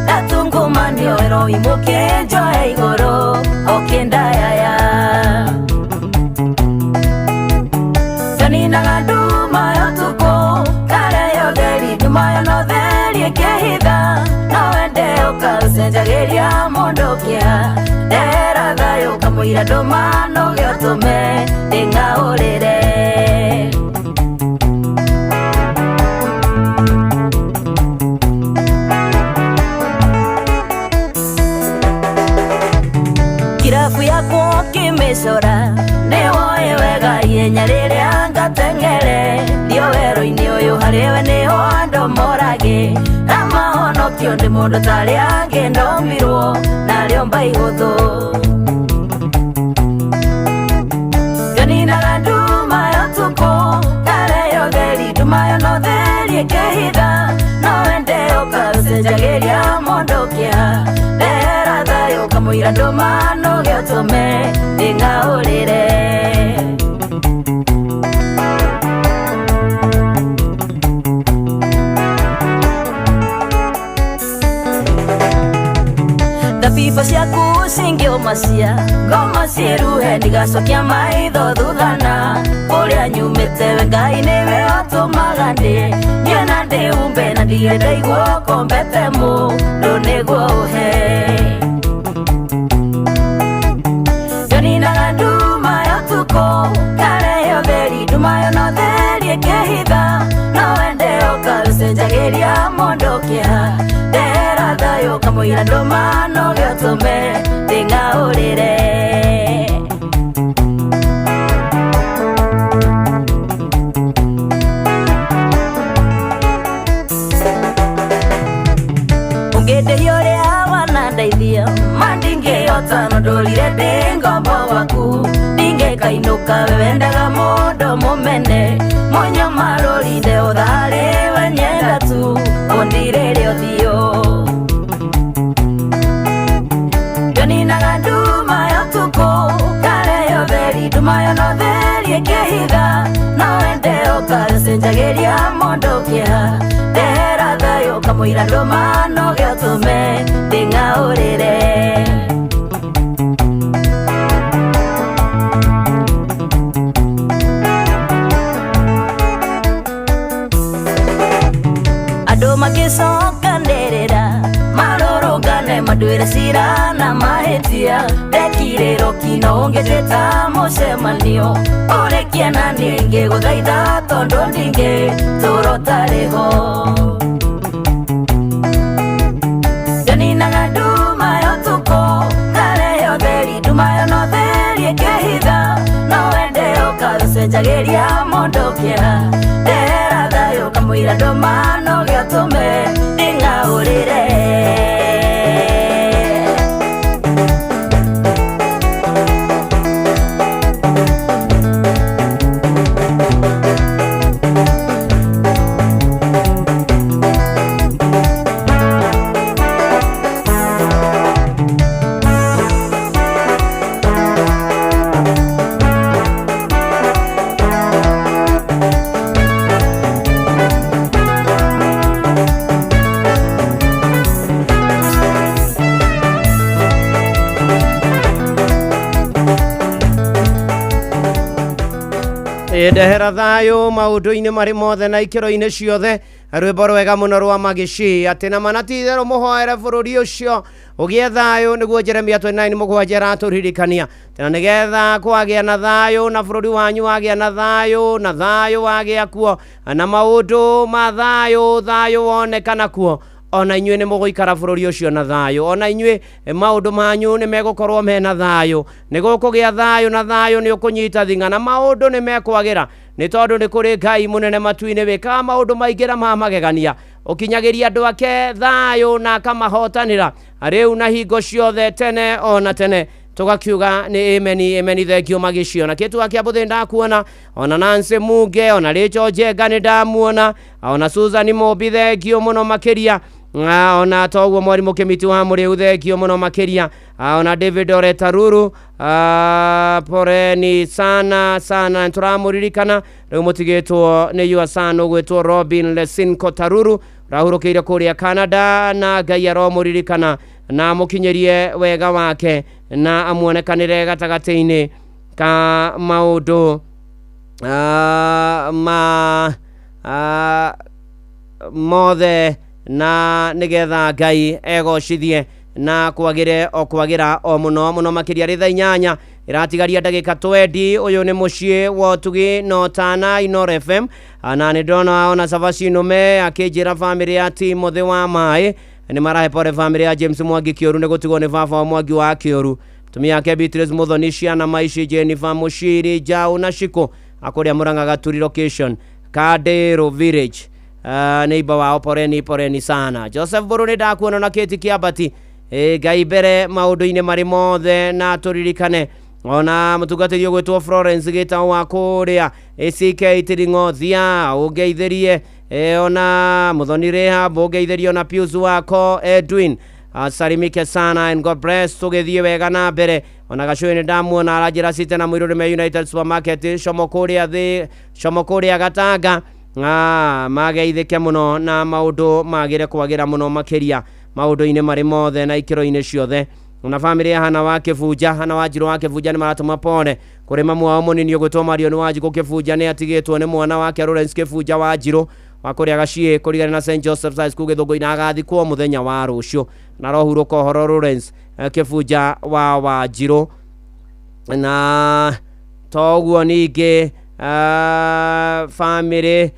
ndatungumanio ĩroimũkĩ njoe igũrũ ũkĩndayaya njoninaga nduma ya ũtukũ karehe ũtheri nduma yo no theri ĩkĩhitha no wende ũkaũcenjagĩria mũndũ kĩeha ndehera thayũ kamũira ndũma noge ũtũme ndĩng'aũrĩre. Kirabu yakwa ũkĩmĩcora nĩwoĩ wega ihenya rĩrĩa ngateng'ere ndio werũ-inĩ ũyũ harĩwe nĩho andũ morage na mahonokio ndĩ mũndũ tarĩ angĩ ndomirwo narĩo mba ihũthũ. Njoninaga nduma ya ũtukũ karehe ũtheri nduma yo no theri ĩkĩhitha no wende ũkaũcenjagĩria mũndũ kĩeha ndehera thayũ kamũira ndũma noge ũtũme ndĩng'aũrĩre. Thabibo ciaku cingĩũma cia ngoma ciĩruhe ndigacokia maitho thuthana kũrĩa nyumĩte we Ngai nĩwe ũtũmaga ndĩ niĩ na ndĩumbe na ndirĩ ndaigua ũkombete mũndũ nĩguo ũhe. Njoninaga nduma ya ũtukũ karehe ũtheri nduma yo no theri ĩkĩhitha no wende ũkaũcenjagĩria mũndũ kĩeha ndehera thayũ kamũira ndũma noge ũtũme ndĩng'aũrĩre. Ũngĩndĩhia ũrĩa wanandeithia ma ndingĩhota no ndũrire ndĩ ngombo waku ndingĩkainũka we wendaga mũndũ mũmene mũnyamarũri ndeũtharĩ we nyenda tu ũndirĩre ũthiũ. Njoninaga nduma ya ũtukũ karehe ũtheri nduma yo no theri ĩkĩhitha no wende ũkaũcenjagĩria mũndũ kĩeha ndehera thayũ kamũira ndũma noge ũtũme ndĩng'aũrĩre. Andũ magĩcokanĩrĩra marũrũngane manduĩre cira na mahĩtia ndekirĩrwo kino ũngĩnjĩta mũcemanio ũrĩkie na niĩ ngĩgũthaitha tondũ ndingĩtũra ũtarĩ ho. Njoninaga nduma ya ũtukũ karehe ũtheri nduma yo no theri ĩkĩhitha no wende ũkaũcenjagĩria mũndũ kĩeha ndehera thayũ kamũira ndũma noge ũtũme ndĩng'aũrĩre. Ndehera thayũ maũndũ-inĩ marĩ mothe na ikĩro-inĩ ciothe rwĩmbo rwega mũno rwa Magici atĩ na mana ti itherũ mũhoere bũrũri ũcio ũgĩe thayũ nĩguo Jeremia 29 mũgwanja aratũririkania tena nĩgetha kwagĩa na thayũ na bũrũri wanyu wagĩa na thayũ na thayũ wagĩa kuo na maũndũ ma thayũ thayũ wonekana kuo Ona inyuĩ nĩ mũgũikara bũrũri ũcio na thayũ, ona inyuĩ maũndũ manyu nĩ megũkorwo mena thayũ, nĩ gũkũgĩa thayũ, na thayũ nĩ ũkũnyita thing'a, na maũndũ nĩ mekwagĩra, nĩ tondũ nĩ kũrĩ Ngai mũnene matu-inĩ wĩkaga maũndũ maingĩ na ma magegania, ũkinyagĩria andũ ake thayũ na akamahotanĩra rĩu na hingo ciothe tene ona tene. Tugakiuga nĩ ameni ameni, thengio magĩcio na kĩtu kĩa mbũthĩ ndakuona, ona Nancy Muge, ona Rachel Njenga nĩ ndamuona, ona Susan Mũmbi thengio mũno makĩria, ona toguo mwarimũ Kĩmiti wa Mũrĩu thengio mũno makĩria, ona David Ore Taruru, poreni sana sana, tũramũririkana rĩu mũtigĩtwo nĩ your son ũgwĩtwo Robin Lesinko Taruru, rahurũkĩire kũrĩa Canada, na Ngai aromũririkana na mũkinyĩrie wega wake na amuonekanĩre gatagatĩ-inĩ ka maũndũ ma mothe, na nĩgetha Ngai egocithie na kwagĩre o kwagĩra o mũno mũno makĩria. Rĩ thaa 8 ĩratigaria ndagĩka 20. Ũyũ nĩ mũciĩ wa ũtugi no Tana Inooro FM, na nĩ ndĩrona ona Cabaci Nũme akĩnjĩra bamĩrĩ ya Timothy wa Maĩ nĩ marahe pore bamĩrĩ ya James Mwangi Kĩũru nĩ gũtigwo nĩ baba wa Mwangi wa Kĩũru, tumia yake Beatrice Muthoni, ciana Maici, Jennifer Mushiri, Jau na Shiko akũrĩa Murang'a Gaturi location Kadero village, neighbor wao, poreni poreni sana. Joseph Mburu nĩ ndakuona na kĩti kĩambati, Ngai mbere maũndũ-inĩ marĩ mothe, na tũririkane ona mũtungatĩri ũgwĩtwo Florence Gĩtaũ wa kũrĩa ACK Tiring'othia ũngeithĩrie, ona Muthoni Rehab ũngeithĩrie, ona Pius wako Edwin, salimike sana and God bless. Tũgĩthiĩ wega na mbere. Ona Gacũĩ nĩ ndamuona aranjĩra cite na mũirũ me United Supermarket como kũrĩa thĩ, como kũrĩa Gatanga, mageithĩke mũno na maũndũ magĩre kwagĩra mũno makĩria maũndũ-inĩ marĩ mothe na ikĩro-inĩ ciothe. Ona bamĩrĩ ya Hana wa Kĩbunja, Hana wa Njirũ wa Kĩbunja nĩ maratũma pole kũrĩ mamu wao mũnini ũgwĩtwo Marion wa Njikũ Kĩbunja, nĩ atigĩtwo nĩ mwana wake Lawrence Kĩbunja wa Njirũ wa kũrĩa Gaciĩ kũrigana na St Joseph's High School Gĩthũngũ-inĩ, agathikwo mũthenya wa rũciũ. Na rohurũka ũhoro Lawrence Kĩbunja wa Wanjirũ. Na toguo ningĩ bamĩrĩ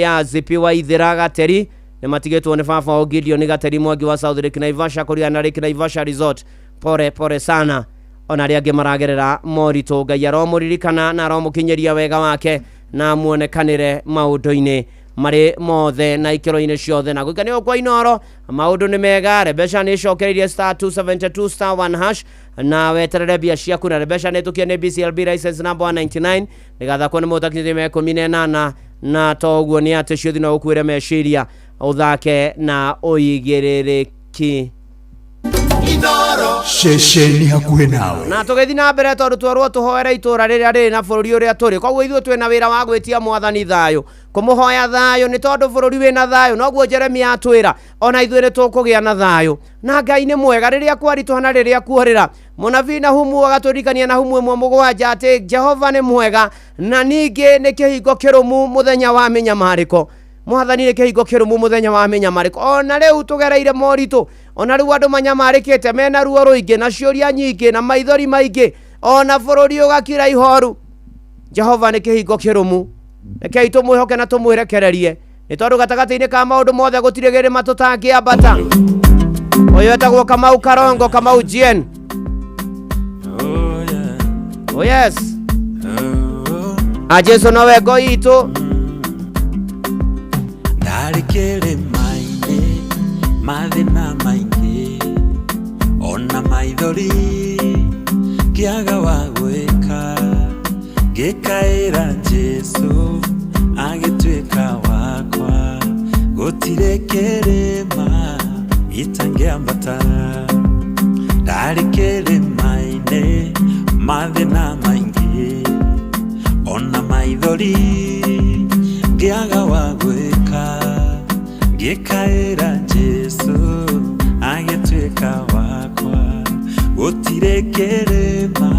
ya Zipi wa Ithĩra Gateri nĩ matigĩtwo nĩ baba wao Gideon Gateri Mwangi wa South Lake Naivasha kũrigana na Lake Naivasha Resort, pore pore sana. Ona arĩa angĩ maragerera moritũ, Ngai aromũririkana na aromũkinyĩria wega wake na muonekanĩre maũndũ-inĩ marĩ mothe na ikĩro-inĩ ciothe. Na gũikania kwa Inooro maũndũ nĩ mega, Rebecca nĩ ĩcokereirie star 272 star 1 hash na weterere mbia ciaku. Na Rebecca nĩ ĩtũkie nĩ BCLB license number 199 nĩgathakwo nĩ mũtakinyĩtie mĩaka 18, na toguo nĩ atĩ ciũthi no ũkuĩre meciria ũthake na ũigĩrĩrĩki. Ceceni hakuhĩ nawe. Na tũgĩthiĩ na mbere tondũ twerwo tũhoere itũra rĩrĩa rĩrĩ na bũrũri ũrĩa tũrĩ, koguo ithuĩ twĩna wĩra wa gwĩtia mwathani thayũ, kũmũhoya thayũ, nĩ tondũ bũrũri wĩna thayũ noguo Jeremia atwĩra ona ithuĩ nĩ tũkũgĩa na thayũ. Na Ngai nĩ mwega rĩrĩa kwaritũha na rĩrĩa kuorĩra. Mũnabii Nahumu agatũririkania Nahumu 1:7 atĩ Jehova nĩ mwega na ningĩ nĩ kĩhingo kĩrũmu mũthenya wa mĩnyamarĩko. Mwathani nĩ kĩhingo kĩrũmu mũthenya wa mĩnyamarĩko. Ona rĩu tũgereire moritũ, ona rĩu andũ manyamarĩkĩte mena ruo rũingĩ na ciũria nyingĩ na maithori maingĩ, ona bũrũri ũgakira ihoru, Jehova nĩ kĩhingo kĩrũmu. Rekei tũmwĩhoke na tũmwĩrekererie, nĩ tondũ gatagatĩ-inĩ ka maũndũ mothe gũtirĩ kĩrĩma tũtangĩambata. Ũyũ etagwo Kamau Karongo, Kamau GN. Oh yes, a Jesu nowe ngo itũ. Ndarĩ kĩrĩma-inĩ mathĩna maingĩ ona maithori kĩaga wa gwĩka, ngĩkaĩra Jesu agĩtuĩka wakwa, gũtirĩ kĩrĩma itangĩambata. Ndarĩ kĩrĩma-inĩ mathĩna maingĩ ona maithori ngĩaga wa gwĩka, ngĩkaĩra Jesu agĩtuĩka wakwa, gũtirĩ kĩrĩma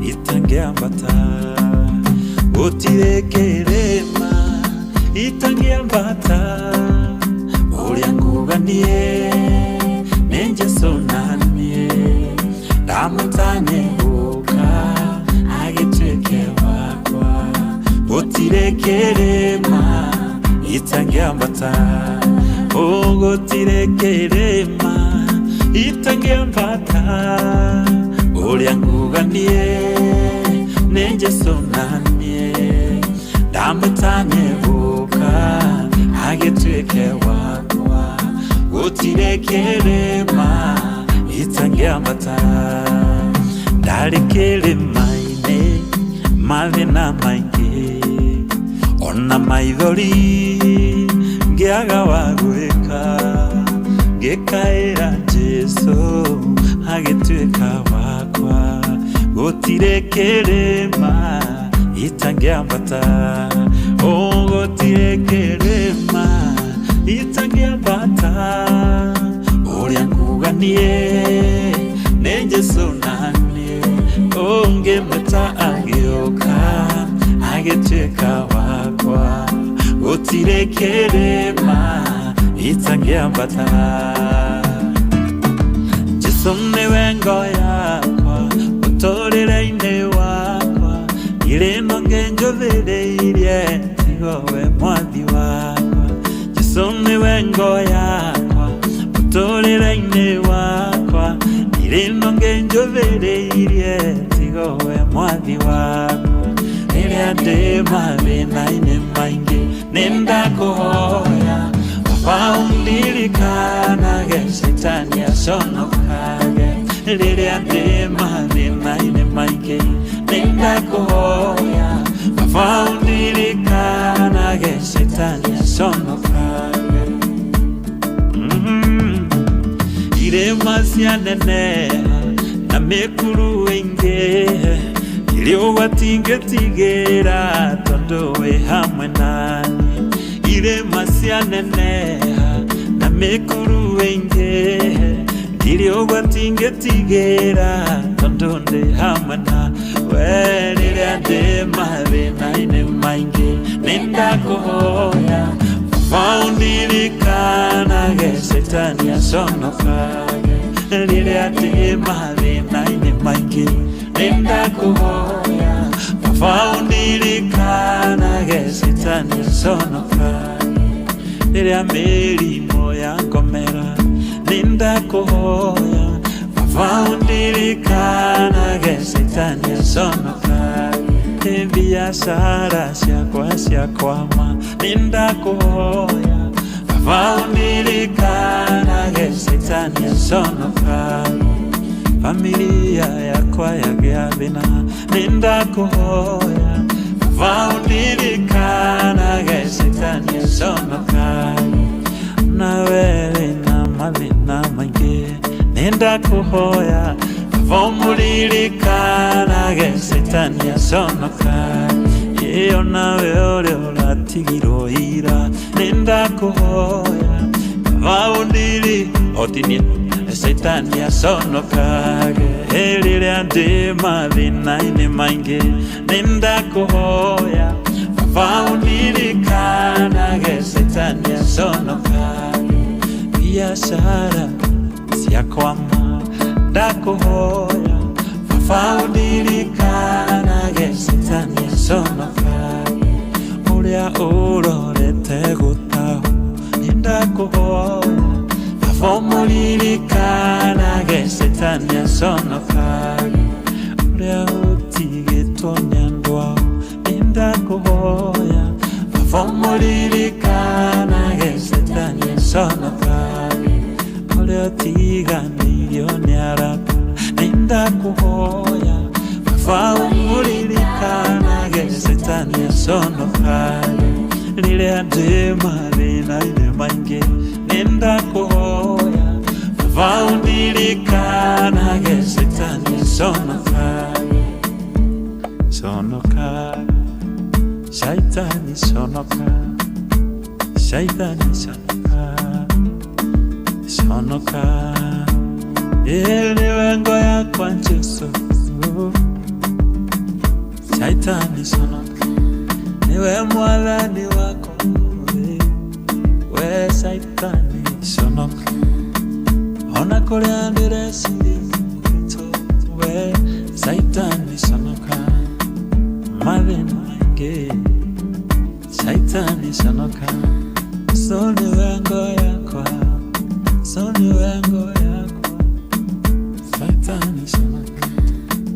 itangĩambata, gũtirĩ kĩrĩma itangĩambata. Ũrĩa nguga niĩ nĩ Jesu na niĩ ndamũtanye gũka agĩtuĩke wakwa, gũtirĩ kĩrĩma itangĩambata. Gũtirĩ kĩrĩma itangĩambata ũrĩa nguga niĩ nĩ Jesũ naniĩ ndamũtanye gũka agĩtuĩke wakwa gũtirĩ kĩrĩma itangĩambata ndarĩ kĩrĩma-inĩ mathĩna maingĩ ona maithori ngĩaga wa gwĩka ngĩkaĩra Jesũ agĩtuĩka wakwa gũtirĩ kĩrĩma itangĩambata gũtirĩ kĩrĩma itangĩambata ũrĩa nguga niĩ nĩ Jesũ naniĩ ũngĩmwĩta agĩũka agĩtuĩka wakwa gũtirĩ kĩrĩma itangĩambata Jesũ nĩwe ngo yakwa mũtũrĩre-inĩ wakwa irĩma ngĩnjũthĩrĩirie tigo we mwathi wakwa Jesũ nĩwe ngo yakwa mũtũrĩre-inĩ wakwa irĩma ngĩnjũthĩrĩirie tigo we mwathi wakwa rĩrĩa ndĩ mathĩna-inĩ maingĩ nĩndakũhoya Baba ũndirikanage Shaitani aconokage rĩrĩa ndĩ mathĩna-inĩ maingĩ nĩndakũhoya Baba ũndirikanage Shaitani aconokage irĩma cianeneha na mĩkuru ĩingĩ irĩ ũgwati ngĩtigĩra tondũ wĩ hamwe naniĩ irĩma cianeneha na mĩkuru ĩingĩ ndirĩ ũgwati ngĩtigĩra tondũ ndĩ hamwe na we rĩrĩa ndĩ mathĩna-inĩ maingĩ nĩndakũhoya Baba ũndirikanage Shaitani aconokage rĩrĩa ndĩ mathĩna-inĩ maingĩ nĩndakũhoya Baba ũndirikanage Shaitani aconokage rĩrĩa mĩrimũ yangomera nĩndakũhoya Baba ũndirikanage Shaitani aconokage biashara ciakwa ciakwama nĩndakũhoya Baba ũndirikanage Shaitani aconokage familia yakwa yagĩa thĩna nĩndakũhoya Baba ũndirikanage Shaitani aconokage nawe wĩna mathĩna maingĩ nĩndakũhoya Baba ũmũririkanage Shaitani aconokage ĩyo nawe ũrĩa ũratigirwo ira nĩndakũhoya Baba ũndiri otinie Shaitani aconokage rĩrĩa ndĩ mathĩna-inĩ maingĩ nĩndakũhoya Baba ũndirikanage Shaitani aconokage biashara ciakwama ndakũhoya Baba ũndirikanage Shaitani aconokage ũrĩa ũrorete gũtahwo nĩndakũhoya Baba ũmũririkanage Shaitani aconokage ũrĩa ũtigĩtwo nĩ andũ ao nĩndakũhoya Baba ũmũririkanage Shaitani aconokage ũrĩa ũtiganĩirio nĩ arata nĩndakũhoya Baba ũmũririkanage Shaitani aconokage rĩrĩa ndĩ mathĩna-inĩ maingĩ nĩndakũhoya Baba ũndirikanage Shaitani aconokage conokage Shaitani conoka Shaitani conoka conoka nĩwe ngo yakwa Jesũ Shaitani conoka niwe mwathani wakwa we Shaitani conoka ona kũrĩa ndĩreciria kũritũ we Shaitani conoka mathĩna maingĩ Shaitani conoka so nĩwe ngo yakwa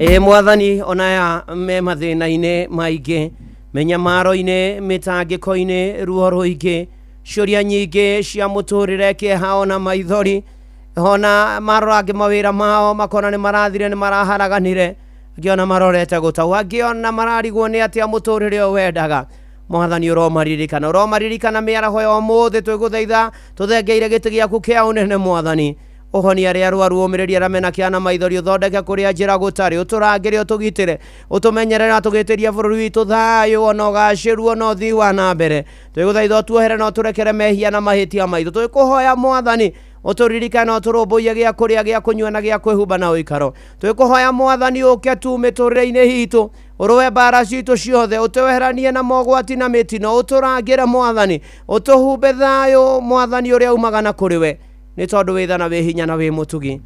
Ĩ mwathani, onaya me mathĩna-inĩ maingĩ, mĩnyamaro-inĩ, mĩtangĩko-inĩ, ruo rũingĩ, ciũria nyingĩ cia mũtũrĩre, kĩeha ona maithori, ona marora angĩ mawĩra mao makona nĩ marathire, nĩ maraharaganire, angĩ ona marorete gũtau, angĩ ona mararigwo nĩ atĩa mũtũrĩre ũyũ wendaga. Mwathani, ũromaririkana, ũromaririkana mĩaraho ya ũmũthĩ. Twĩgũthaitha tũthengeire gĩtĩ gĩaku kĩa ũnene, mwathani, ũhonie arĩa arwaru, ũmĩrĩrie arĩa mena kĩana maithori, ũthondeke kũrĩa njĩra gũtarĩ, ũtũrangĩre, ũtũgitĩre, ũtũmenyerere na tũgĩtĩrie bũrũri witũ thayũ ona ũgacĩru ona ũthii wa na mbere. Twĩgũthaitha ũtuohere na ũtũrekere mehia na mahĩtia maitũ. Twĩkũhoya mwathani ũtũririkane, ũtũrũmbũiye gĩa kũrĩa, gĩa kũnyua na gĩa kwĩhumba na ũikaro. Twĩkũhoya mwathani ũke tu mĩtũrĩre-inĩ itũ, ũrũe mbara citũ ciothe, ũtweheranie na mogwati na mĩtino, ũtũrangĩre mwathani, ũtũhumbe thayũ mwathani ũrĩa umaga na kũrĩ we, nĩ tondũ wĩ tha na wĩ hinya na wĩ mũtugi.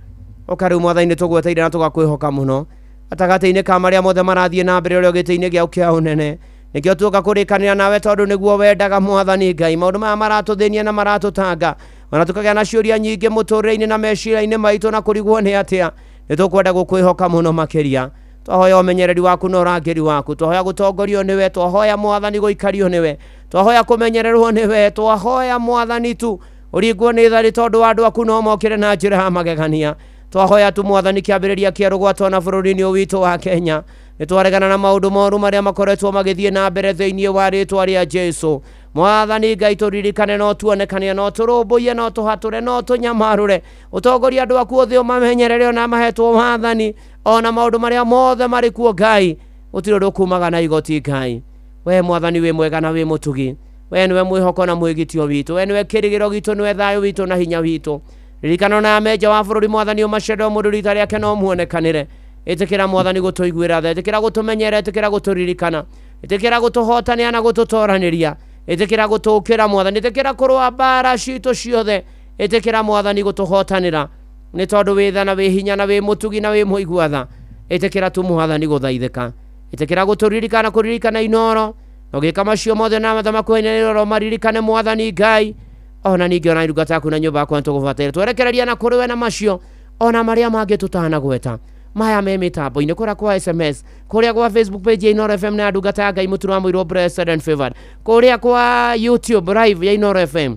Ũka rĩu mwathani, nĩ tũgweteire na tũgakwĩhoka mũno gatagatĩ-inĩ ka marĩa mothe marathiĩ na mbere ũrĩa gĩtĩ-inĩ gĩaku kĩa ũnene. Nĩkĩo tuoka kũrĩkanĩra nawe, tondũ nĩguo wendaga mwathani Ngai. Maũndũ maya maratũthĩnia na maratũtanga, ona tũkagĩa na ciũria nyingĩ mũtũrĩre-inĩ na meciria-inĩ maitũ na kũrigwo nĩ atĩa, nĩ tũkwenda gũkwĩhoka mũno makĩria. Twahoya ũmenyereri waku na ũrangĩri waku, twahoya gũtongorio nĩwe, twahoya mwathani gũikario nĩwe, twahoya kũmenyererwo nĩwe, twahoya mwathani tu ũringwo nĩ tharĩ, tondũ wa andũ aku no mokĩre na njĩra ya magegania. Twahoya tu mwathani kĩambĩrĩria kĩerũ gwatwo na bũrũri-inĩ ũyũ witũ wa Kenya. Nĩ twaregana na maũndũ moru marĩa makoretwo magĩthiĩ na mbere thĩinĩ wa rĩtwa rĩa Jesu. Mwathani Ngai, tũririkane no tuonekane, no tũrũmbũiye, no tũhatũre, no tũnyamarũre, ũtongorie andũ aku othe, ũmamenyerere ona mahetwo wathani ona maũndũ marĩa mothe marĩ kuo. Ngai, gũtirĩ ũndũ kumaga na igoti. Ngai, we mwathani wĩ mwega na wĩ mũtugi, we nĩwe mwĩhoko na mwĩgitio witũ, we nĩwe kĩrĩgĩro gitũ, nĩwe thayũ witũ na hinya witũ. Ririkana na menja wa bũrũri mwathani, ũmacerere o mũndũ rita rĩake no muonekanĩre. Ĩtĩkĩra mwathani gũtũiguĩra tha, ĩtĩkĩra gũtũmenyera, ĩtĩkĩra gũtũririkana, ĩtĩkĩra gũtũhotanĩa na gũtũtoranĩria, ĩtĩkĩra gũtũũkĩra mwathani, ĩtĩkĩra kũrũa mbara citũ ciothe, ĩtĩkĩra mwathani gũtũhotanĩra, nĩ tondũ wĩ tha na wĩ hinya na wĩ mũtugi na wĩ mũigua tha. Ĩtĩkĩra tu mwathani gũthaithĩka, ĩtĩkĩra gũtũririkana, kũririkana Inoro, na ũgĩka macio mothe na mathamakuhainĩ roro maririkane mwathani Ngai. Ona ningĩ ona ndungata yaku na nyũmba yakwa nĩtũgũbataire twerekereria na kũrĩ we na macio ona marĩa mangĩ tũtanagweta, maya me mĩtambo-inĩ, kũrĩa kwa SMS, kũrĩa kwa Facebook page ya Inoro FM na ya ndungata ya Ngai Mũturo wa Mũirũ Blessed and Favored, kũrĩa kwa YouTube live ya Inoro FM,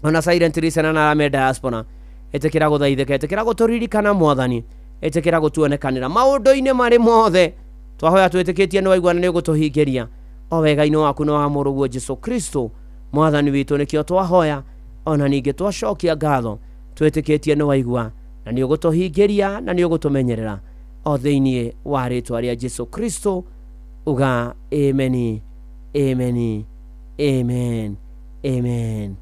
ona silent listener na arĩa me diaspora. Ĩtĩkĩra gũthaithĩka, ĩtĩkĩra gũtũririkana mwathani, ĩtĩkĩra gũtuonekanĩra maũndũ-inĩ marĩ mothe. Twahoya twĩtĩkĩtie nĩ waigua na nĩ ũgũtũhingĩria o wega-inĩ waku na wa mũrũguo Jesu Kristo mwathani witũ. Nĩkĩo twahoya ona ningĩ twacokia ngatho twĩtĩkĩtie nĩ waigua na nĩ ũgũtũhingĩria na nĩ ũgũtũmenyerera o thĩinĩ wa rĩtwa rĩa Jesu Kristo. Uga ameni, ameni, amen, amen.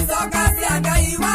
Coca cia Ngai wa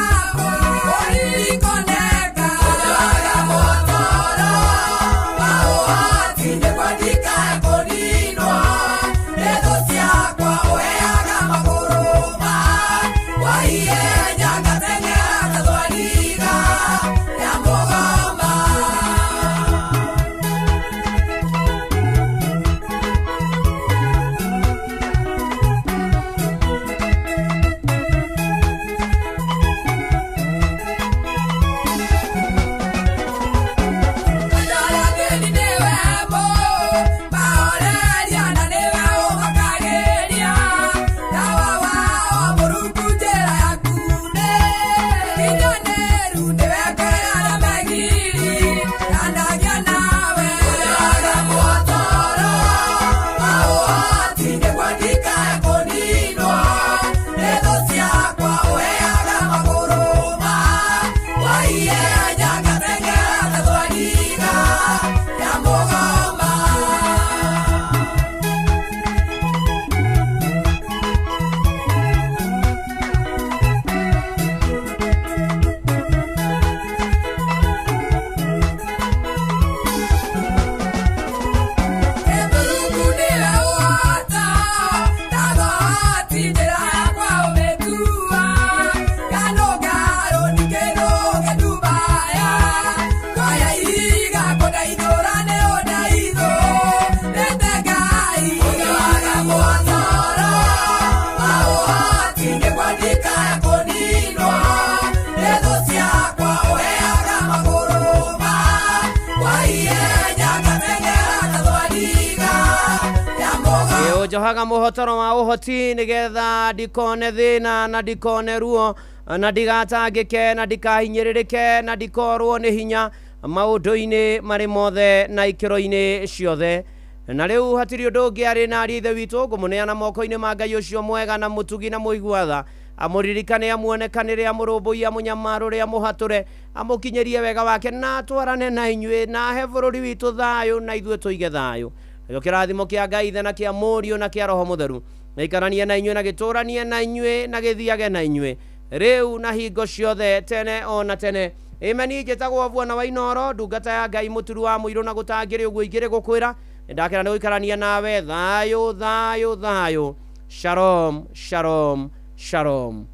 Njohaga mũhotoro wa ũhoti nĩgetha ndikone thĩna na ndikone ruo na ndigatangĩke na ndikahinyĩrĩrĩke na ndikorwo nĩ hinya maũndũ-inĩ marĩ mothe na ikĩro-inĩ ciothe. Na rĩu hatirĩ ũndũ ũngĩ arĩ na ariũ a ithe witũ, ngũmũneana moko-inĩ ma Ngai ũcio mwega na mũtugi na mũigua tha, amũririkane, amuonekanĩre, amũrũmbũiye, amũnyamarũre, amũhatũre, amũkinyĩrie wega wake, na atwarane na inyuĩ, na ahe bũrũri witũ thayũ, na ithuĩ tũige thayũ. Nakĩo kĩrathimo kĩa Ngai Ithe na kĩa Mũriũ na kĩa Roho Mũtheru gĩikaranie na inyuĩ na gĩtũranie na inyuĩ na gĩthiage na inyuĩ rĩu na hingo ciothe tene o na tene. Amen. Njĩtagwo Bwana wa Inooro, ndungata ya Ngai, mũturu wa mũirũ na gũtangĩrĩ ũguo ingĩrĩ gũkwĩra nĩndakena nĩ gũikarania nawe. Thayũ, thayũ, thayũ. Shalom, shalom, shalom.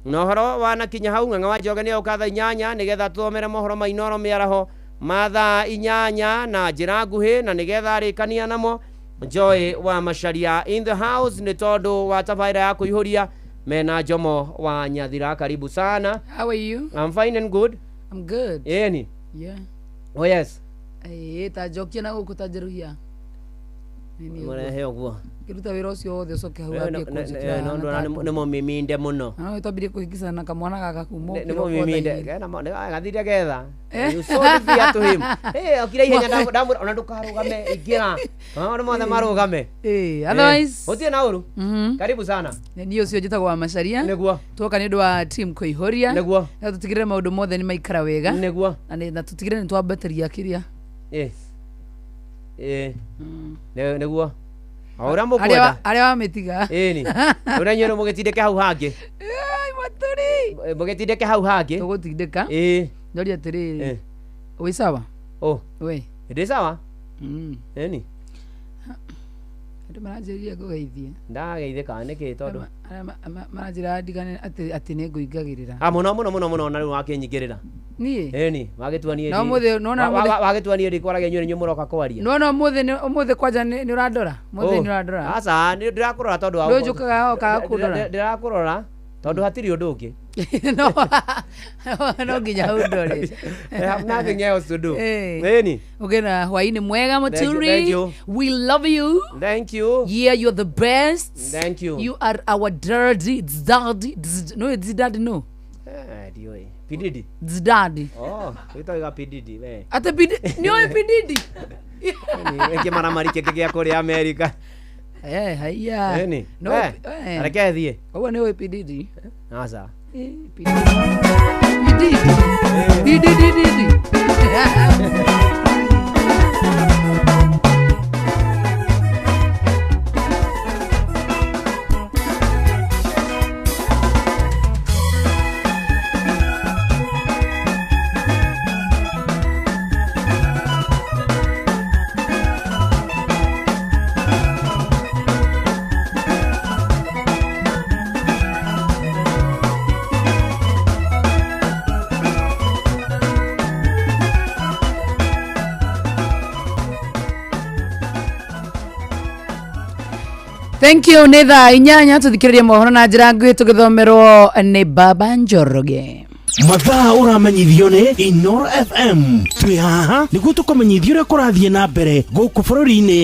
Na ũhoro wanakinya hau, Ng'ang'a wa Njoge nĩ oka thaa 8 nĩgetha tũthomere mohoro ma Inooro mĩaraho ma thaa 8 na njĩra nguhĩ, na nĩgetha arĩkania namo. Joy wa Macharia in the house nĩ tondũ wa tabarĩra ya kũihũria mena Njomo wa Nyathira. Karibu sana. How are you? I'm fine and good. I'm good. Ĩni. Yeah. Oh yes. Eh, ta njokia na gũkũ ta njeruhia. Mũrehe ũguo. Kĩruta wĩra ũcio wothe ũcoke hau wambie kũnjĩkĩra. No ndona nĩ mũmiminde mũno. No twambirie kũhingicana na kamwana gaka kuma Nĩ mũmiminde. Kena gathire getha. You sold fear to him. Eh, okire ihenya ndamwĩra ona ndũkarũgame ingĩra. Maũndũ mothe marũgame. Eh, otherwise Gũtirĩ na ũru. Karibu sana. Niĩ ũcio njĩtagwo wa Macharia. Nĩguo. Twoka nĩ ũndũ wa team kũihũria. Nĩguo. Na tũtigĩrĩre maũndũ mothe nĩ maikara wega. Nĩguo. Na tũtigĩrĩre nĩ twambatĩria kĩrĩa. Eh. Eh. Nĩguo. O ũrĩa mũkwenda. Arĩa wamĩtiga. Ĩni. Ũrĩa inyuĩ mũgĩtindĩke hau hangĩ. Ai matũri. Mũgĩtindĩke hau hangĩ. Tũgũtindĩka. Ĩĩ. Ndoria atĩrĩrĩ. Wĩ sawa? Oh. We. Ndĩ sawa? Ĩni. Andũ maranjĩrire ngũgeithie. Ndageithĩka nĩkĩ tondũ? Arĩa maranjĩra ndigane atĩ nĩ ngũingagĩrĩra. Ah, mũno mũno mũno mũno, na rĩu wakĩnyingĩrĩra. Niĩ? Ĩni, wagĩtua niĩ. No mũthĩ nona mũthĩ. Wagĩtua niĩ ndikwaragia inyuĩ nĩ mũroka kwaria. Nona ũmũthĩ kwanja nĩ ũrandora. Mũthĩ nĩ ũrandora. Aca, nĩ ndĩrakũrora tondũ wa. Ndũnjũkaga ũkaga kũndora. Ndĩrakũrora tondũ hatirĩ ũndũ ũngĩ. No nginya ũndore. I have nothing else to do. Ĩni. Ũgĩna hwaĩ-inĩ mwega Mũturi. Thank you. We love you. Thank you. Yeah, you're the best. Thank you. You are our daddy. Daddy. No, it's daddy no. Eh, ndiũĩ. P Diddy. Daddy. Oh, wĩtagwo P Diddy we. Ate P Diddy. Nĩũĩ P Diddy? Kĩmaramari kĩngĩ gĩa kũrĩa Amerika. Eh, haiya. Ĩni. No, Reke thiĩ. Ũguo nĩũĩ P Diddy? Aca. P Diddy. P Diddy Diddy. Thank you. Nĩ thaa 8 tũthikĩrĩrie mohoro na njĩra nguhĩ tũgĩthomerwo nĩ Baba Njoroge. Mathaa ũramenyithio nĩ Inooro FM. Twĩ haha nĩguo tũkũmenyithia ũrĩa kũrathiĩ na mbere gũkũ bũrũri-inĩ.